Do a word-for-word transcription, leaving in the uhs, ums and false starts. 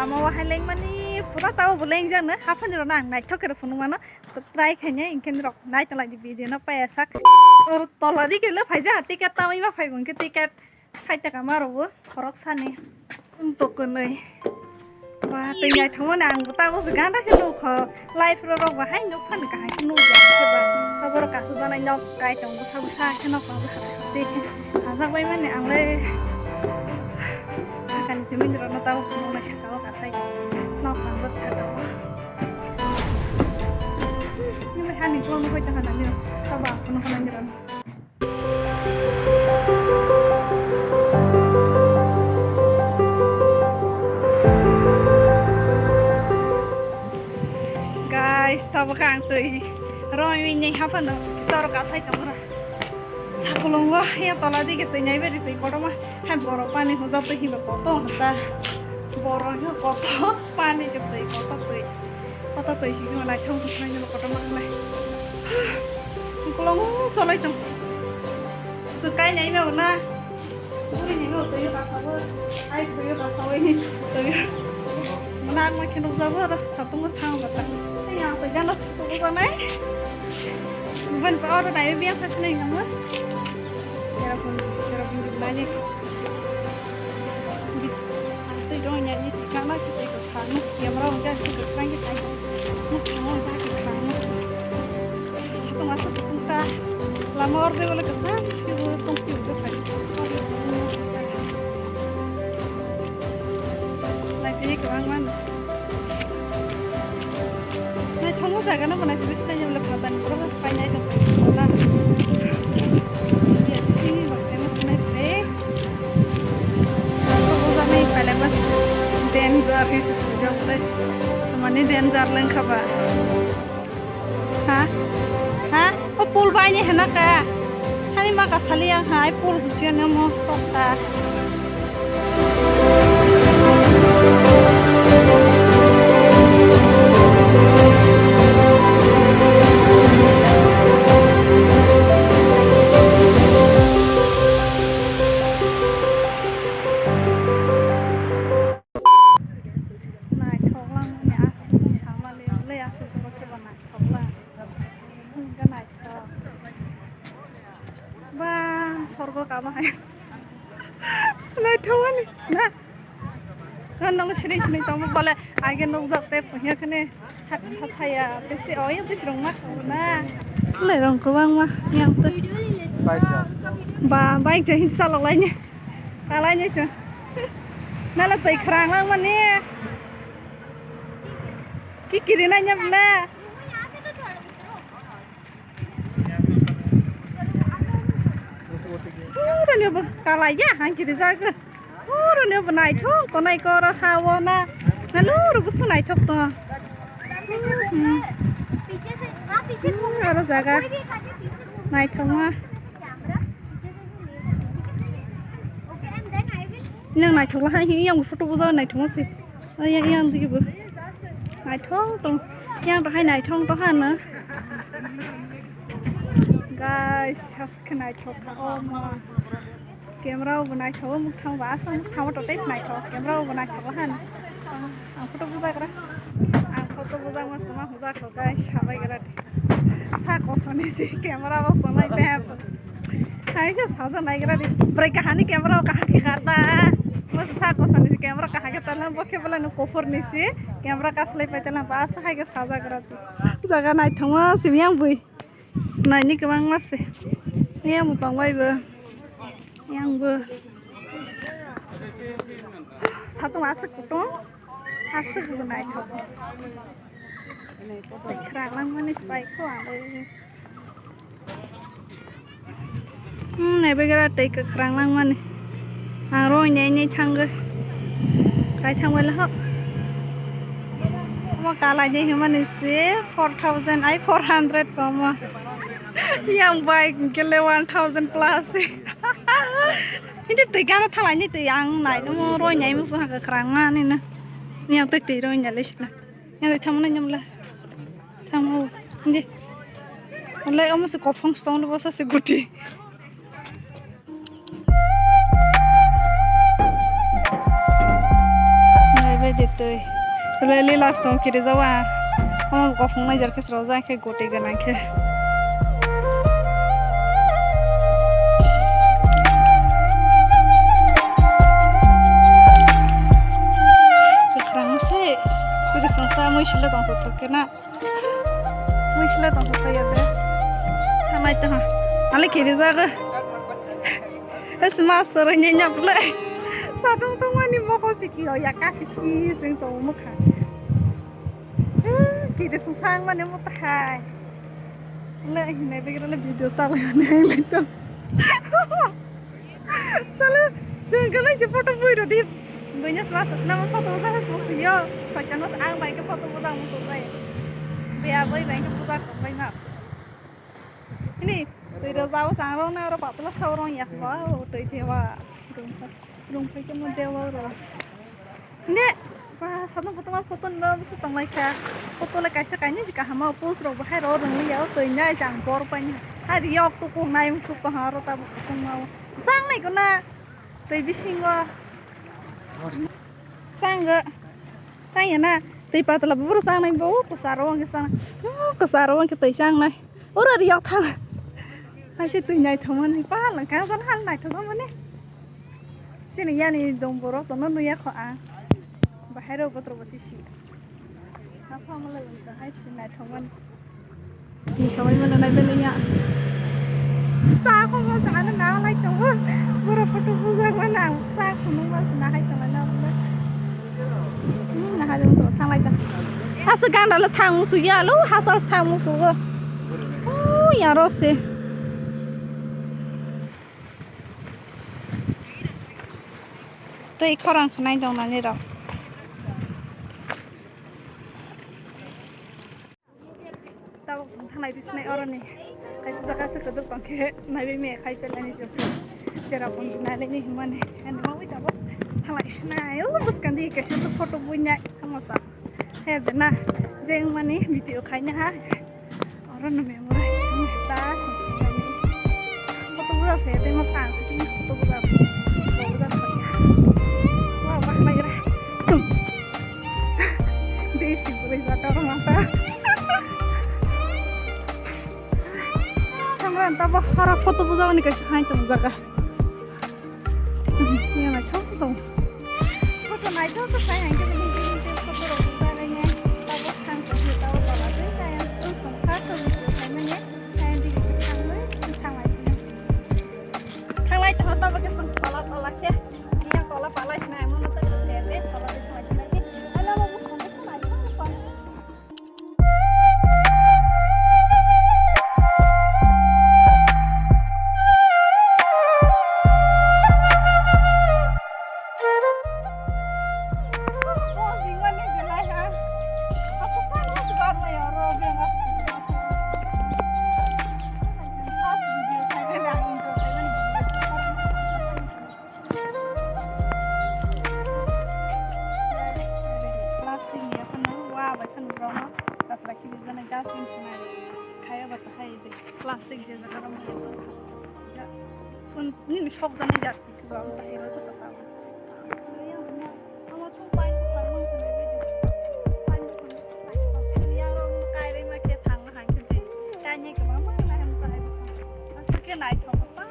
Mo hai lengmani pura tabo bo lengjak no, haphani rok no ang naithok khe rw phunuk mano. Try khainai, hinkhe norok nai tong lai di video no paiya sak. Oro tola di khe le phaijak, ticket tamwi ma phaibo hinkhe ticket sait taka ma rw o khorok sani. Tong tokwnwi. Ba, twi naithok mani ang bo tabo se ganda khe nukho. Live rw rok bo hai nuk phani kaham khe nukya khe ba. Abo rok kasu janai nok kai tong bwsa bwsa khe nok tong bwsa. Tei khe hajak bai mani ang le sakani simi rok no tabo phunuk nai saka o kasai nok tong bwsa saka o. Nini hani phone ko ta hana ni tabo ang phunuk nai ni rok. Guys, tabuk ang twi roi wini haphano sorok asai tongmora. Sakolongo ya tola dige twi nai beri twi kotorma hai borok pani hujak twi hiba kotor ta. Borok hiba kotor pani ke twi kotor twi. Kotor twi si hiba naithok naithok kotorma khlai. Kolong cholai tong. Swkai nai meo na. Buri ni no toyo ka sabo. Ai toyo ka sabo ni toyo. Mana ang ma khe nukjabo ro satung thang bata. Ai ang toyo na satung ba nai. Ban pa oro nai biang thak nai ngam. Cherapun cherapun nai ni. Ang twi dong ya ni kana ki twi ko. Khangno siyam rok hwnkhe ang se kwkhwrang khe tai. Nuk thango hwnkhe kwkhwrang no si. Satung aswk kutung ta. Lama or de bole kwcham khe bo tong phiyok khe phai. Naitugwi kwbang mano. Naithokma jaga no bo naitugwi sinai ya bole phatani borok rok painai tong kha na. Ya bisingni bo khe no sinai phai. Bujagwi phailai mas danger khe se sujak bai. Mani danger lengkha ba. Ha? Ha? O pul bai ni hena ka. Hani ma ka sali yang hai pul kusiya ne mo tok ta. Naithok langmani aswkni samani le aswk borok khe bo naithok lang. Hwnkhe naithok. Ba sorgo kama hai. Naithokmani na. Nang nang sini sini tongmo bole age nukjak te punya kene. Thaya, bisi oya bisi rong mak na. Le rong kwbangma yang twi. Ba bike je hin salok laini. Kalaini se. Nala twi khrang lang mani. Ki kiri na nyam na. Pura ni bo kalai ya hang kiri jaga. Pura ni bo naithok tonai koro hawo na. Na luru bo naithok to. Hmm. Hmm, aro jaga. Naithok ma. Nang naithok la hai yang photo bo naithok ma si. Yang yang digi bo. Naithok tong. Yang to hai naithok to hana. Guys, has khe naithok kha o ma. Camera bo naithok, mukhang ba asam mukhang to tei naithok. Camera bo naithok han. Ang photo bujagra. Ang photo bujak mas ma hujak kho guys, sabai gra. Sa kosoni si camera bo sonai te. Hai se saja naigra di. Brai kahani camera kaha khe kata. Mas sa kosoni si camera kaha khe tala bo khe bala no kofor ni si camera kaslai pai tala ba sa hai khe sajagra. Jaga naithok ma si yang bui. Naini kwbangma se. Yang bo tongbai bo. Yang bo. Satung aswk kutung. Aswk bo naithok. Khwrang langmani se pai kho ang. Hmm, naibai gra tei kwkhwrang langmani. Ang roi nai nai thango. Kai thangbai laho. Omo kalai de himani se four thousand ai four hundred komo. Yang bike hwnkhe le one thousand plus. Hindi twi gana thalai ni twi ang nai tamo roi nai musu ha kwkhwrang mani na. Yang twi twi roi nai le sina. Yang twi thamo nai nyamla. Thamo. Hindi. Olai omo se kophong stone bosa se guti. Naibai Twi. Tole lila stong kiri jawa. Omo kophang nai jar khe sro ja khe goti gana khe. Kwchwrang se. Kwchwrang sa mui sile tong thok khe na. Mui sile tong thok ya be. Thanai to ha. Ale kiri jaga. Es mas soro nya nya ble. Sadung tong mani mokol siki o ya kasi si sing to mukha. Kiri sung sang mani mutahai. Le hinai begre le video sa le ne le to. Sale, chwng khe nai se photo bui rw di. Buino sma sa sna photo bujak se sma swi yo. Soitan no ang bai khe photo bujak mo to bai. Be a bai bai khe bujak ko bai na. Ini, twi rw jao sang rw na rw patla sa rw ya ba, o twi the ba. Rung phai, rung phai khe mo de wa rw. Ne, ba, sadon kotorma photo ni bagwi se tonglaikha. Photo le kaisa kainwi se kaham o, post rok bo hai rw rwngya, o twi nai se ang bor painai. Hai riyok to kok nai wng suk tong ha, oro tabuk kok nai. Sang nai ko na, twi bisingo. Sang go. Sang ya na, twi patla bo boro sang nai bo, kwcharo wng khe sang. O kwcharo wng khe twi sang nai. Oro riyok thang. Hai se twi naithokmani, pal wng kha, jan hal naithokmani. Chini yani dong borok tono nuya kho ang. Bahai rok botro bo sisi. Haphang malai wngkha hai se naithokmani. Sini sabai mano nai belai ya. Ta kho mo sa ano na lai tongo. Boro photo bujak mano ang sa khunung ma sina hai tongo na bole. Hmm, na hai tongo thanglai ta. Asa ganda le thang musu ya lo hasa thang musu go. Oh, ya rok se. Tei khorang khnai dong nani rok. Tabuk chwng thanglai bisinai oroni. Kaisa jaga se kwdwk tong khe naiwi me khai pelani se. Chera pon nai le ni himani. Ani ma wi tabuk thanglai sinai. O bwskang di kaisa se photo buinai. Tamo sa. He bena. Je wngmani video khaina ha. Oro no memories ni ta. Photo buja se de mo sa. Photo buja. Photo buja se. Wa wa mai ra. Tum. Desi bwrwi ba tor masa. Thangra ta bo hara photo buja ni kaisa hai tong jaga. Yang naithok tong. Photo naithok khe sai hangke bini bini photo rok buja rene. Tabo thang tong tabo bala dei kaya tong kha so video khai mane. Kaya digi thang le thang lai sini. Thang lai tong tabo khe song tola tola khe. Yang tola palai sini amo no tabo le de tola de thang lai sini. Ala mo bu khon thang lai thang lai. Plastic ni yaphano wa bai phano borokno kasra khibijaknai dustbin sanai khayo ba tahai de plastic je jaga rok manya tongkha. Phun nini sokjaknai jersey khiba ang tahai rw thwkha sabo. Omo thung pain buphang mang tongwi de. Pain buphang, pain buphang. Yang rok kairwi ma khe thangna hai khe de. Kainai kwbangma nai ham tahai buphang. Aswk khe naithok bwsa.